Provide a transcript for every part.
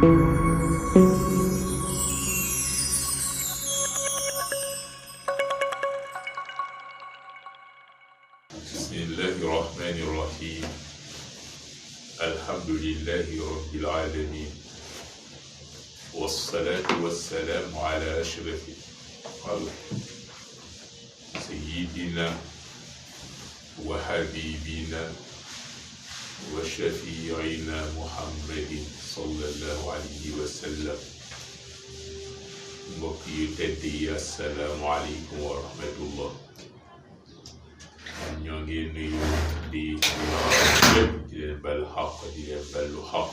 بسم الله الرحمن الرحيم. الحمد لله رب العالمين، والصلاة والسلام على أشرف الخلق سيدنا وحبيبنا وشفيعنا محمد صلى الله عليه وسلم. mbokk yu tedd yi assalaamu aleykum wa rahmatullah. ñoo ngi nuyu di leen bal xaq di leen ballu xaq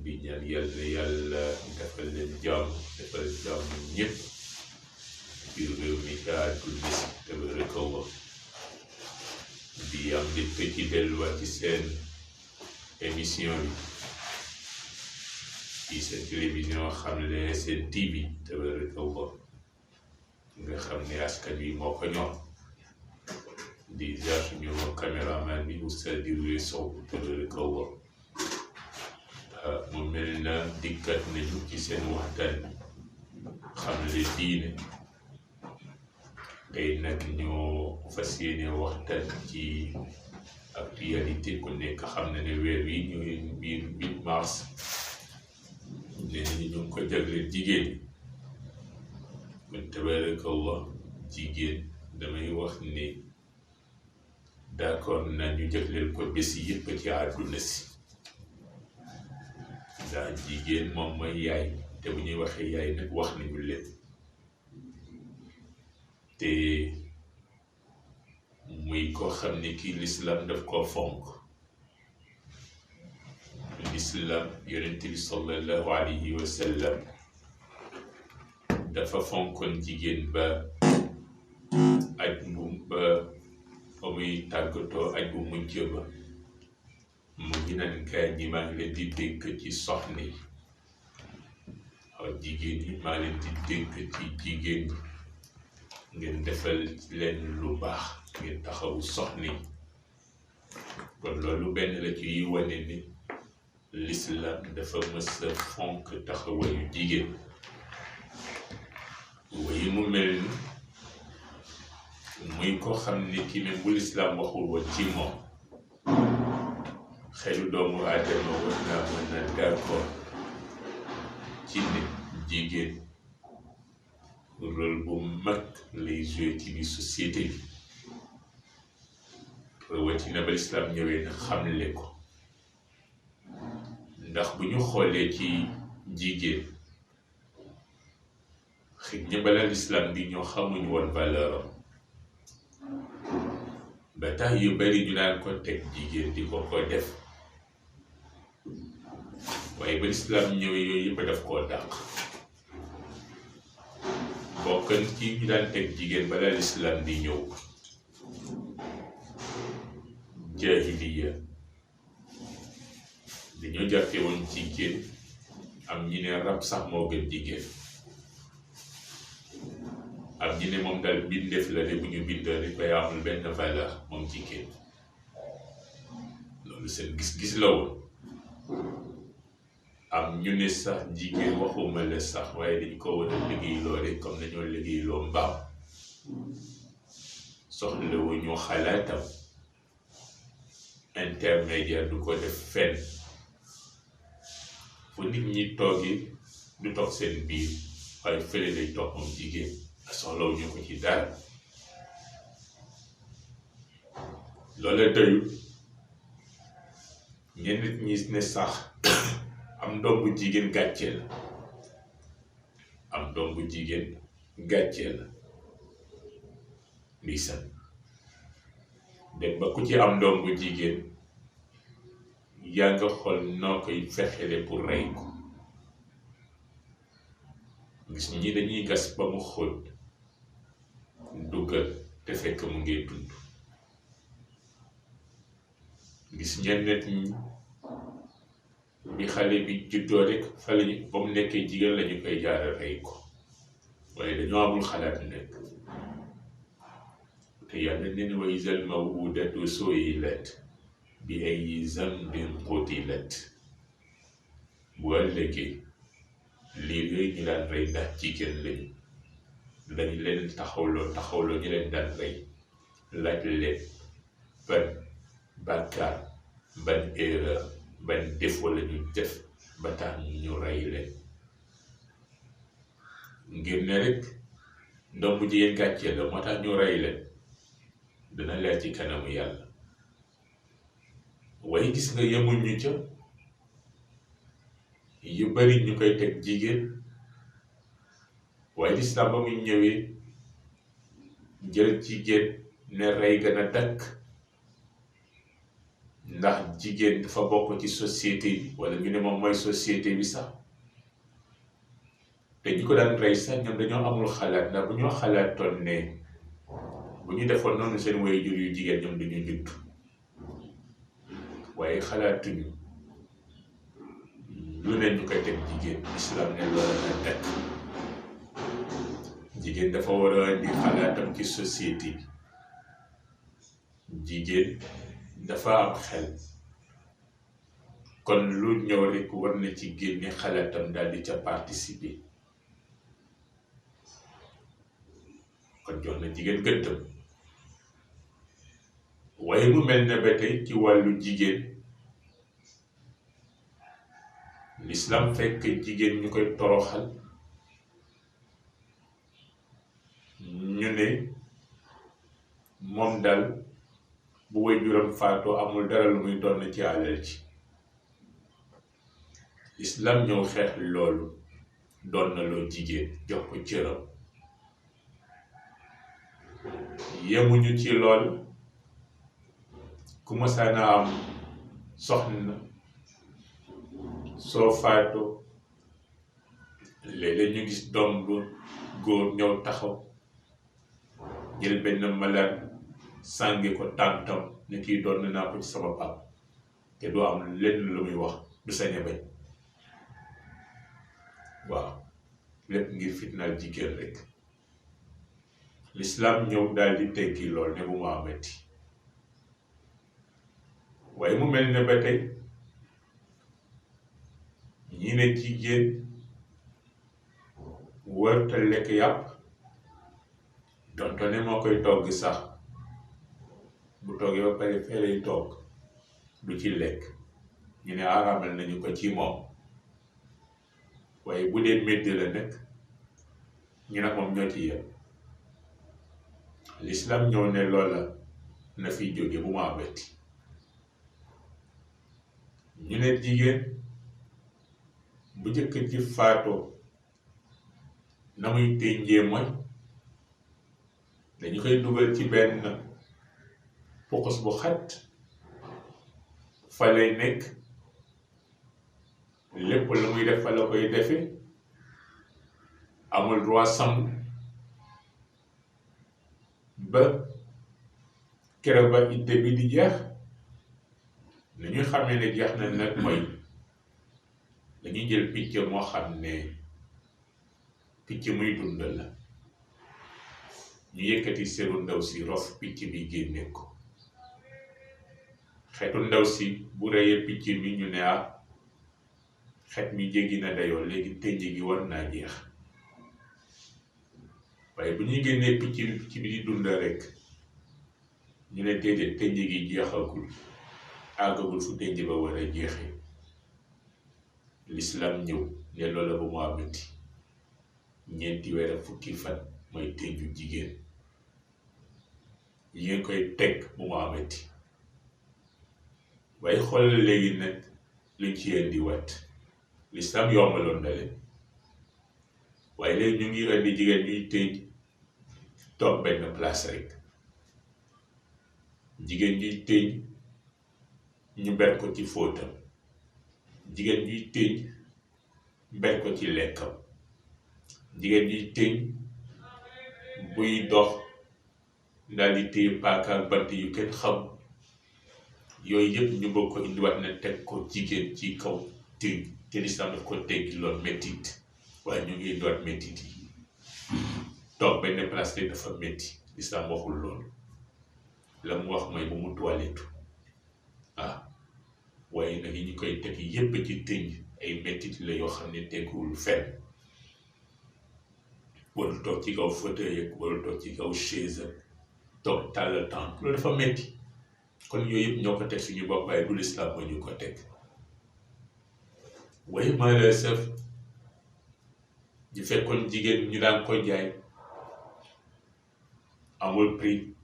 di ñaan yàlla defal leen jàmm defal jàmm ñëpp ci réew mi ca àdduna si tabarakallah. di am lépp ci delluwaat ci seen émission bi ci seen télévision Xamle seen TV tabarakallah nga xam ne askan wi moo ko ñor. di jaar suñu caméraman bi Oustaz Diouré Sow tabarakallah. mu mel na dikkat nañu ci seen waxtaan xamle diine. tey nag ñoo fas yéene waxtaan ci actualité. ku nekk xam na ne weer wi ñooy biir 8 mars ne ñu ngi ko jagleel jigéen kon tabarakallah. jigéen damay wax ni d'accord nañu jagleel ko bés yëpp ci àdduna si ndax jigéen moom mooy yaay te bu ñuy waxee yaay nag wax nañu lépp. te muy koo xam ne kii l'islam daf koo fonk. l'islam yonent bi sallallahu alayhi wa sallam dafa fonkoon jigéen ba aj bu ba muy tàggatoo aj bu mujj ba mu ngi naan kaay ñi maa ngi leen di dénk ci soxna yi. waaw jigéen ñi maa leen di dénk ci jigéen ñi ngeen defal leen lu baax ngeen taxawu soxna yi. kon loolu benn la ci yi wane ni l'islam dafa mës a fonk taxawayu jigéen. waaye mu mel ni muy ko xam ne ki même bu l'islam waxul woon ci moom xelu doomu aadama war naa mën a d'accord ci ne jigéen rôle bu mag lay joué ci biir société bi. rawatina ba l'islam ñëwee na xamle ko. ndax bu ñu xoolee ci jigéen xëy na bala l'islam bi ñoo xamuñu woon valeur am ba tax yu bari ñu daan ko teg jigéen di ko def. waaye ba l'islam ñëwee yooyu yëpp daf koo dàq. bokkan ci ñu daan teg jigéen bala l'islam di ñëw jaahiliya dañoo jàppe woon jigéen am ñi ne rab sax moo gën jigéen. am ñi ne moom daal bindeef la de bu ñu bindoo rek bay amul benn valeur moom jigéen. loolu seen gis-gis la woon. am ñu ne sax jigéen waxuma la sax waaye dañ ko war a liggéeyloo rek comme nañoo liggéeyloo mbaam. soxla wu ñu xalaatam intermédiaire du ko def fenn. fu nit ñi toogi du toog seen biir waaye fële lay toog moom jigéen. soxlawu ñu ko ci dara. loola doyul ñenn nit ñi ne sax am doom bu jigéen gàcce la. am doom bu jigéen gàcce la. ndeysaan dem ba ku ci am doom bu jigéen yaa nga xool noo koy fexele pour rey ko. gis ñi dañuy gas ba mu xóot duggal te fekk mu ngi dund. gis ñenn nit ñi bi xale bi juddoo rek fa lañu ba mu nekkee jigéen lañu koy jaara rey ko. waaye dañoo amul xalaat nekk. te yàlla nee na wa izal maw'udatu su'ilat bi ayyi zambin qutilat. bu ëllëgee liir yooyu ñu daan rey ndax jigéen lañu dañu leen taxawloo ñu leen daan rey laaj leen ban bàkkaar ban erreur ban défaut la ñu def ba tax ñu rey leen ngir ne rek ndoom bu jigéen gàccee la moo tax ñu rey leen dana leer ci kanamu yàlla waaye gis nga yemuñ ñu ca yu bari ñu koy teg jigéen waaye lislaam ba muy ñëwee jël jigéen ne rey gën a dakk ndax jigéen dafa bokk ci société bi wala ñu ne moom mooy société bi sax te ñi ko daan rey sax ñoom dañoo amul xalaat ndax bu ñoo xalaatoon ne bu ñu defoon noonu seen waajur yu jigéen ñoom duñu judd waaye xalaatuñu lu ne ñu koy teg jigéen islam ne loolu na dakk jigéen dafa war a indi xalaatam ci société bi jigéen dafa am xel kon lu ñëw rek war na ci génne xalaatam daal di ca participer kon jox na jigéen gëddam waaye mu mel ne ba tey ci wàllu jigéen l'islam fekk jigéen ñu koy toroxal ñu ne moom daal bu waajuram faatoo amul dara lu muy doon ci alal ji l'islam ñëw xeex loolu doon na loo jigéen jox ko cëram yemuñu ci lool ku masaana am soxna soo faatoo léeg-léeg ñu gis doom bu góor ñëw taxaw jël benn malaan sànge ko tàntam ne kii doon naa ko ci sama pap te doo am lenn lu muy wax du sañ a bañ waaw lépp ngir fitnaal jigéen rek l'islam ñëw daal di tekki lool ne bu mu amati waaye mu mel ne ba tey ñi ne jigéen warta lekk yàpp donte ne moo koy togg sax bu toggee ba pare fee lay togg du ci lekk ñu ne araamal nañu ko ci moom waaye bu dee métti la nekk ñu ne moom ñoo ci yem l'islam ñëw ne loola na fi jóge bu mu amati ñu ne jigéen bu njëkk ci faatoo na muy tënjee mooy dañu koy dugal ci benn pukus bu xat fa lay nekk lépp lu muy def fa la koy defe amul droit sangu ba keroog ba idde bi di jeex ni ñuy xamee ne jeex na nag mooy dañuy jël picc moo xam ne picc muy dund la ñu yëkkati seru ndaw si rof picc bi génne ko xetu ndaw si bu reyee picc mi ñu ne xet mi jéggi na dayoo léegi tënj gi war naa jeex waaye bu ñuy génnee picc bi di dund rek ñu ne déedéet tënj gi jeexagul àggagul fu tënj ba war a jeexee l'islam ñëw ne loola bu mu amati ñeenti weer ak fukki fan mooy tënju jigéen yi ngeen koy teg bu mu amati waaye xoolal léegi nag luñ ci indi wat l'islam yombaloon na leen waaye léegi ñu ngi indi jigéen ñuy tëj toog benn place rek jigéen ñuy tëj ñu ber ko ci fóotam jigéen ñuy tëj ber ko ci lekkam jigéen ñuy tëj buy dox daal di téye paaka ak bant yu kenn xam yooyu yëpp ñu bëgg ko indiwaat na teg ko jigéen ci kaw tëj te lislaam daf ko teggi lool méttit waaye ñu ngi indiwaat méttit yi toog benn place te dafa métti lislaam waxul loolu la mu wax mooy bu mu toilettu waaye nag yi ñu koy teg yépp ci tëj ay mettit la yoo xam ne teguwul fenn warul toog ci kaw fauteuil ak warul toog ci kaw chaise ak toog tàll tànk loolu dafa metti kon yooyu yëpp ñoo ko teg suñu bopp waaye du lislaam moo ñu ko teg waaye maala saf ñu fekkoon jigéen ñu daan ko jaay amul prix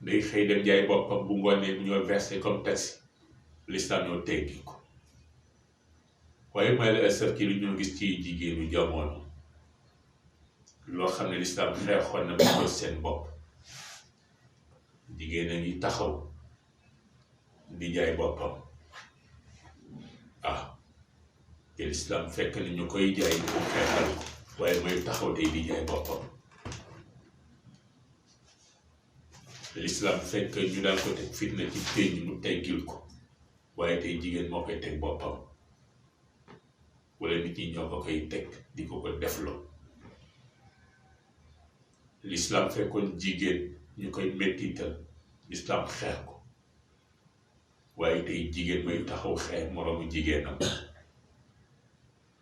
day xëy dem jaay boppam bu ngoonee bu ñoo versé comme taxi lislaam ñoo teggi ko waaye maala saf ci lu ñoo gis ci jigéenu jamono loo xam ne lislaam xeexoon na ba seen bopp jigéen a ngi taxaw di jaay boppam te lislaam fekk na ñu koy jaay di ko xeexal ko waaye mooy taxaw tey di jaay boppam lislaam fekk ñu daan ko teg fitna ci pénc mu teggil ko waaye tey jigéen moo koy teg boppam wala nit ñi ñoo ko koy teg di ko defloo lislaam fekkoon jigéen ñu koy mettital lislaam xeex ko waaye tey jigéen mooy taxaw xeex moroomu jigéenam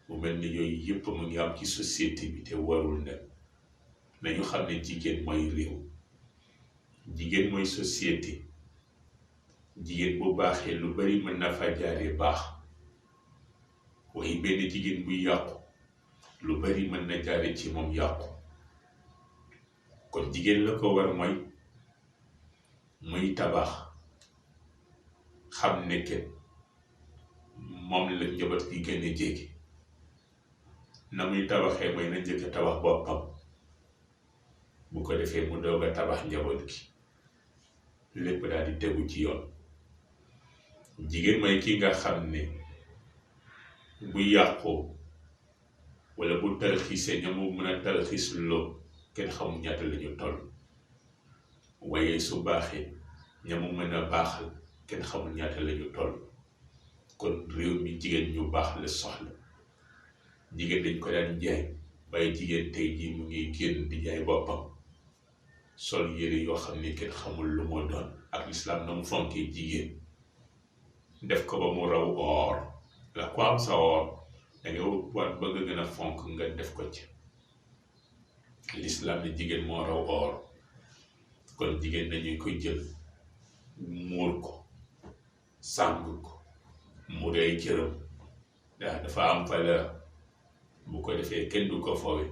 mu mel ni yooyu yëpp mu ngi am ci société bi te warul ne nañu xam ne jigéen mooy réew jigéen mooy société jigéen bu baaxee lu bari mën na fa jaaree baax waaye benn jigéen buy yàqu lu bari mën na jaare ci moom yàqu kon jigéen la ko war mooy muy tabax xam ne que moom la njaboot gi gën a jege na muy tabaxee mooy na njëkk a tabax boppam bu ko defee mu doog a tabax njaboot gi lépp daal di tegu ci yoon jigéen mooy ki nga xam ne bu yàqoo wala bu tarxiisee ña mu mën a tarxiis loo kenn xamul ñaata la ñu toll waaye su baaxee ña mu mën a baaxal kenn xamul ñaata la ñu toll kon réew mi jigéen ñu baax la soxla jigéen dañ ko daan jaay waaye jigéen tey jii mu ngi génn di jaay boppam sol yére yoo xam ne kenn xamul lu moo doon ak lislaam na mu fonkee jigéen def ko ba mu raw or la ko am sa or danga war bëgg a gën a fonk nga def ko ci lislaam ne jigéen moo raw or kon jigéen dañuy koy jël muur ko sàng ko mu rey cëram dafa am valeur bu ko defee kenn du ko foowe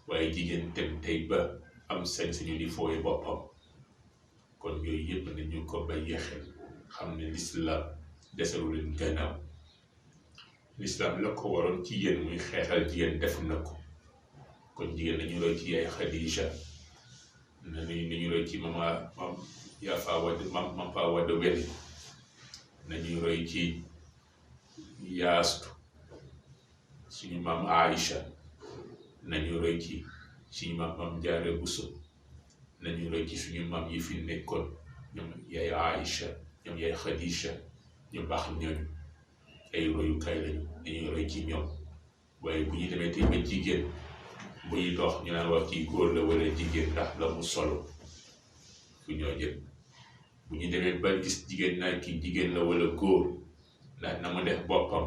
waaye jigéen tem tey ba am sañ-sañu di foowe boppam kon yooyu yëpp nañu ko bàyyi xel xam ne lislaam desalu leen gannaaw lislaam la ko waroon ci yéen muy xeexal jigéen def na ko kon jigéen nañu roy ci yaay Xadija nañu roy ci mam Faa Wade Wele nañu roy ci Yaastu suñu maam Aïcha nañu roy ci suñu maam Jaara Buso nañu roy ci suñu maam yi fi nekkoon ñoom yaay Aïcha ñoom yaay Xadija ñu baax ñooñu ay royukaay lañu dañuy roy ci ñoom waaye bu ñu demee tey ba jigéen buy dox ñu naan wax kii góor la wala jigéen ndax la mu solo fu ñoo jëm bu ñu demee ba gis jigéen naa kii jigéen la wala góor ndax na mu def boppam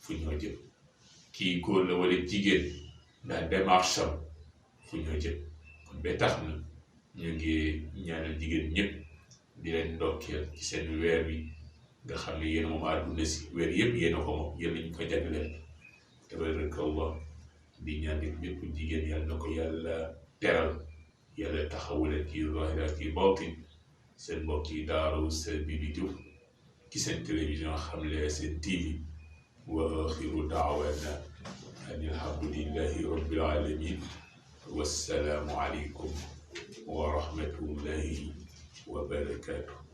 fu ñoo jëm kii góor la wala jigéen ndax démarche am fu ñoo jëm kon ba tax na ñu ngi ñaanal jigéen ñëpp di leen ndokkeel ci seen weer bi nga xam ne yéen moom àdduna si weer yëpp yéen a ko moom yéen lañu ko jagleel tabarakallah di ñaan nit ñëpp jigéen yàlla na ko yàlla teral yàlla taxawuleen ci zahir ak ci baatin seen mbokk yi daaru seen Bibi Diouf ci seen télévision Xamle seen TV wa axiru daawana an alhamdulillahi rabbil alamin wassalaamu aleykum wa rahmatullahi wa barakatuh